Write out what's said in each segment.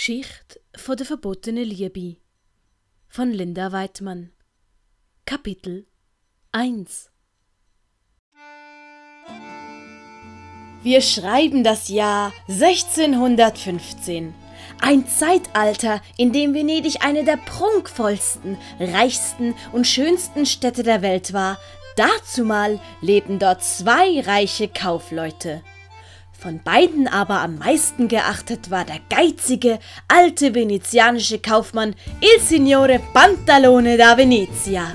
Geschichte von der verbotenen Liebe von Linda Weidmann. Kapitel 1. Wir schreiben das Jahr 1615. Ein Zeitalter, in dem Venedig eine der prunkvollsten, reichsten und schönsten Städte der Welt war. Dazumal lebten dort zwei reiche Kaufleute. Von beiden aber am meisten geachtet war der geizige, alte venezianische Kaufmann Il Signore Pantalone da Venezia.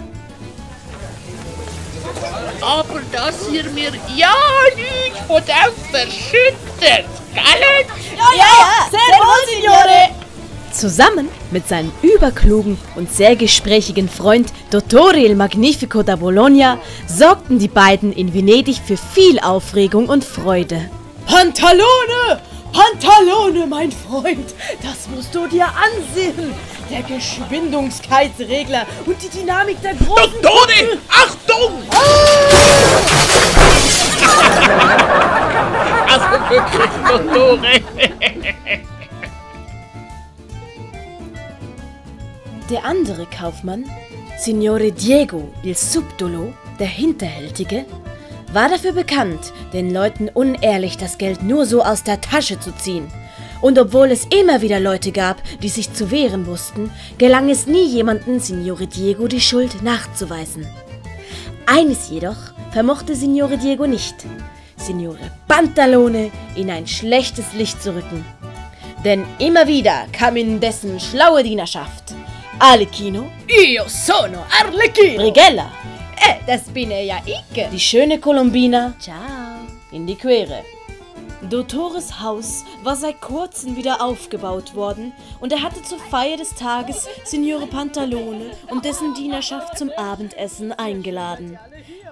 Aber dass ihr mir ja nicht von dem verschüttet, gell? Ja, sehr wohl, Signore! Zusammen mit seinem überklugen und sehr gesprächigen Freund Dottore il Magnifico da Bologna sorgten die beiden in Venedig für viel Aufregung und Freude. Pantalone! Pantalone, mein Freund! Das musst du dir ansehen! Der Geschwindigkeitsregler und die Dynamik der großen... Dottore! Achtung! Also wirklich, Dottore! Der andere Kaufmann, Signore Diego il Subdolo, der Hinterhältige, war dafür bekannt, den Leuten unehrlich das Geld nur so aus der Tasche zu ziehen. Und obwohl es immer wieder Leute gab, die sich zu wehren wussten, gelang es nie jemandem, Signore Diego die Schuld nachzuweisen. Eines jedoch vermochte Signore Diego nicht, Signore Pantalone in ein schlechtes Licht zu rücken. Denn immer wieder kam in dessen schlaue Dienerschaft Arlecchino, Io sono Arlecchino! Brighella, Das bin ja ich! die schöne Colombina, ciao, in die Quere. Dottores Haus war seit kurzem wieder aufgebaut worden und er hatte zur Feier des Tages Signore Pantalone und dessen Dienerschaft zum Abendessen eingeladen.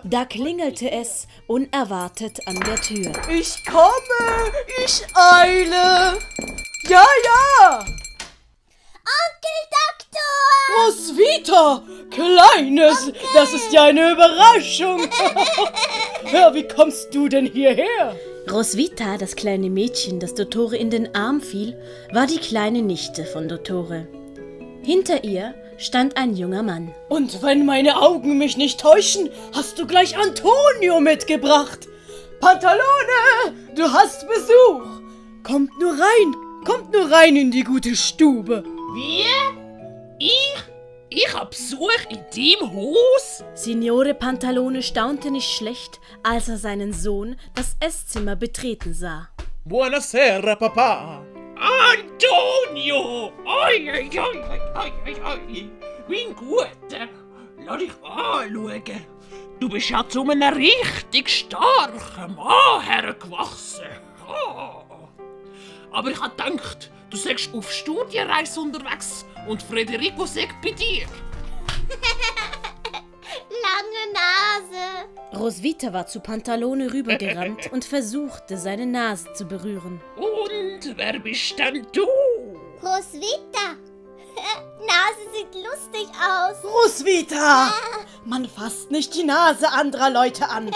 Da klingelte es unerwartet an der Tür. Ich komme! Ich eile! Ja! Onkel Doktor! Roswitha! Kleines! Okay. Das ist ja eine Überraschung! Ja, wie kommst du denn hierher? Roswitha, das kleine Mädchen, das Dottore in den Arm fiel, war die kleine Nichte von Dottore. Hinter ihr stand ein junger Mann. Und wenn meine Augen mich nicht täuschen, hast du gleich Antonio mitgebracht. Pantalone, du hast Besuch. Kommt nur rein in die gute Stube. Wie? Ich hab Besuch in deinem Haus? Signore Pantalone staunte nicht schlecht, als er seinen Sohn das Esszimmer betreten sah. Buonasera, Papa. Antonio! Oi. Wie gut. Lass dich anschauen. Du bist ja zu einem richtig starken Mann hergewachsen. Aber ich hab gedacht, du sagst auf Studienreise unterwegs und Federico sagt bei dir. Lange Nase. Roswitha war zu Pantalone rübergerannt und versuchte, seine Nase zu berühren. Und wer bist denn du? Roswitha. Nase sieht lustig aus. Roswitha! Man fasst nicht die Nase anderer Leute an.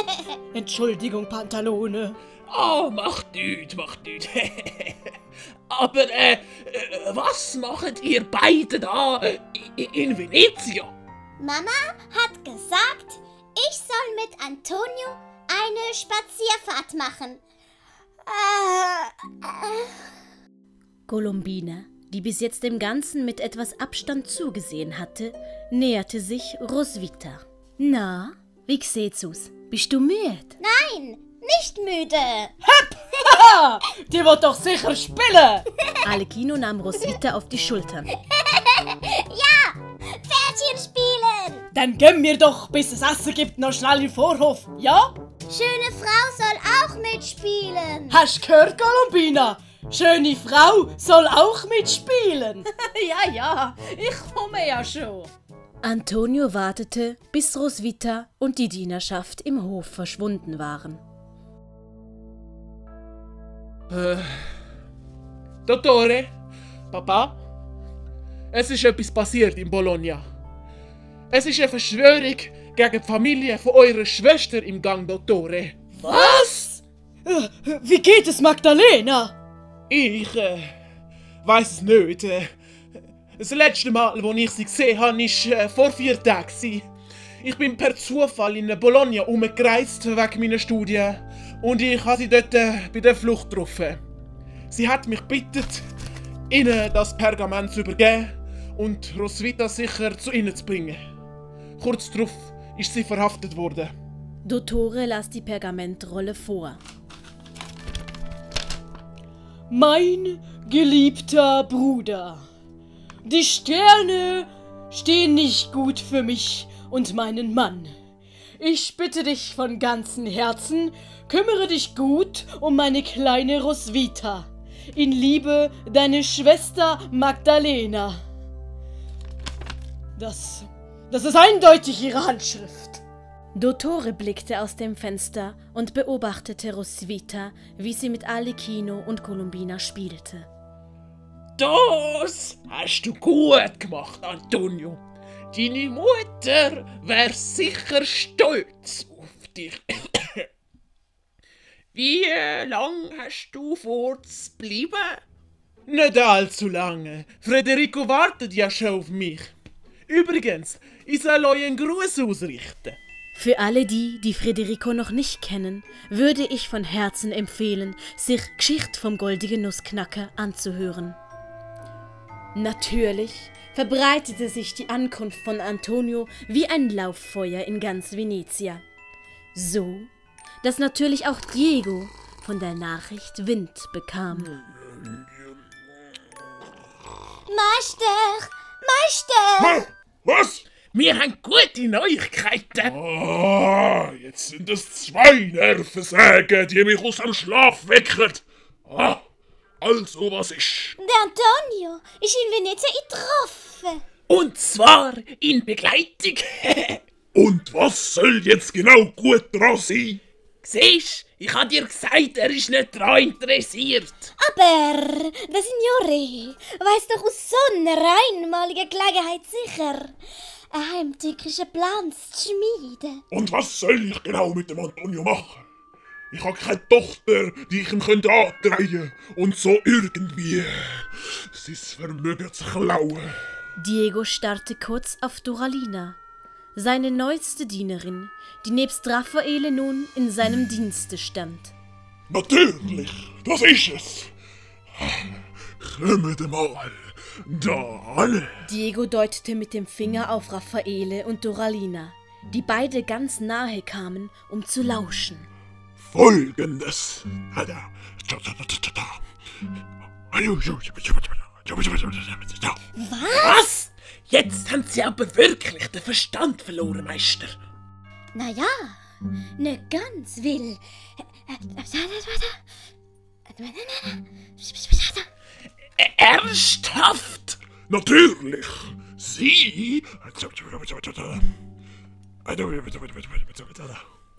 Entschuldigung, Pantalone. Oh, macht nichts. Aber, was macht ihr beide da in Venezia? Mama hat gesagt, ich soll mit Antonio eine Spazierfahrt machen. Colombina, die bis jetzt dem Ganzen mit etwas Abstand zugesehen hatte, näherte sich Roswitha. Na, wie sieht's aus? Bist du müde? Nein, nicht müde. Haha, die wird doch sicher spielen. Arlecchino nahm Roswitha auf die Schultern. Ja, Pferdchen spielen. Dann gönn mir doch, bis es Essen gibt, noch schnell im Vorhof, ja? Schöne Frau soll auch mitspielen. Hast gehört, Colombina? Schöne Frau soll auch mitspielen. Ja, ich komme ja schon. Antonio wartete, bis Roswitha und die Dienerschaft im Hof verschwunden waren. Dottore, Papa, es ist etwas passiert in Bologna. Es ist eine Verschwörung gegen die Familie von eurer Schwester im Gang, Dottore. Was? Wie geht es, Magdalena? Ich weiss es nicht. Das letzte Mal, als ich sie gesehen habe, war vor 4 Tagen. Ich bin per Zufall in Bologna umgereist wegen meiner Studien und ich habe sie dort bei der Flucht getroffen. Sie hat mich gebeten, ihnen das Pergament zu übergeben und Roswitha sicher zu ihnen zu bringen. Kurz darauf ist sie verhaftet worden. Dottore las die Pergamentrolle vor. Mein geliebter Bruder, die Sterne stehen nicht gut für mich und meinen Mann. Ich bitte dich von ganzem Herzen, kümmere dich gut um meine kleine Roswitha. In Liebe, deine Schwester Magdalena. Das ist eindeutig ihre Handschrift. Dottore blickte aus dem Fenster und beobachtete Roswitha, wie sie mit Arlecchino und Columbina spielte. Das hast du gut gemacht, Antonio. Deine Mutter wär sicher stolz auf dich. Wie lang hast du vor zu bleiben? Nicht allzu lange. Federico wartet ja schon auf mich. Übrigens, ich soll euch einen Gruß ausrichten. Für alle die, die Federico noch nicht kennen, würde ich von Herzen empfehlen, sich Geschichte vom goldigen Nussknacker anzuhören. Natürlich verbreitete sich die Ankunft von Antonio wie ein Lauffeuer in ganz Venezia. So, dass natürlich auch Diego von der Nachricht Wind bekam. Meister! Was? Wir haben gute Neuigkeiten. Ah, jetzt sind es 2 Nervensägen, die mich aus dem Schlaf wecken. Ah, also was ist? Der Antonio ist in Venezia getroffen. Und zwar in Begleitung. Und was soll jetzt genau gut dran sein? Siehst, ich habe dir gesagt, er ist nicht daran interessiert. Aber der Signore weiss doch aus so einer einmaligen Gelegenheit sicher, einen heimtückischen Plan zu schmieden. Und was soll ich genau mit dem Antonio machen? Ich habe keine Tochter, die ich ihm antreiben könnte und so irgendwie sein Vermögen zu klauen. Diego starrte kurz auf Doralina, seine neueste Dienerin, die nebst Raffaele nun in seinem Dienste stand. Natürlich, das ist es. Kommt mal da an. Diego deutete mit dem Finger auf Raffaele und Doralina, die beide ganz nahe kamen, um zu lauschen. Folgendes. Was? Jetzt haben sie aber wirklich den Verstand verloren, Meister. Naja, nicht ganz, weil... Ernsthaft? Natürlich. Sie...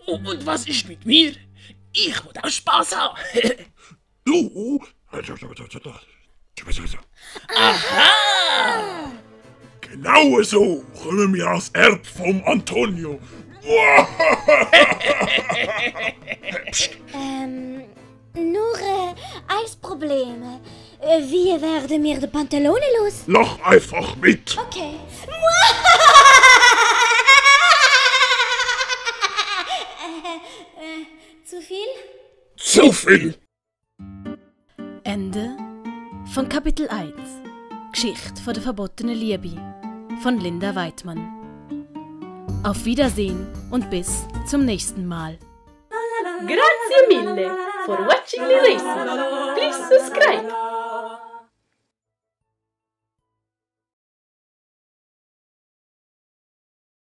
Und was ist mit mir? Ich will auch Spaß haben. Du... Aha! Genau so kommen wir als Erb vom Antonio. Nur ein Problem. Wie werden wir die Pantalone los? Lach einfach mit. Okay. Zu viel? Zu viel. Ende von Kapitel 1. Geschichte von der verbotenen Liebe von Linda Weidmann. Auf Wiedersehen und bis zum nächsten Mal. Grazie mille for watching the lesson. Please subscribe.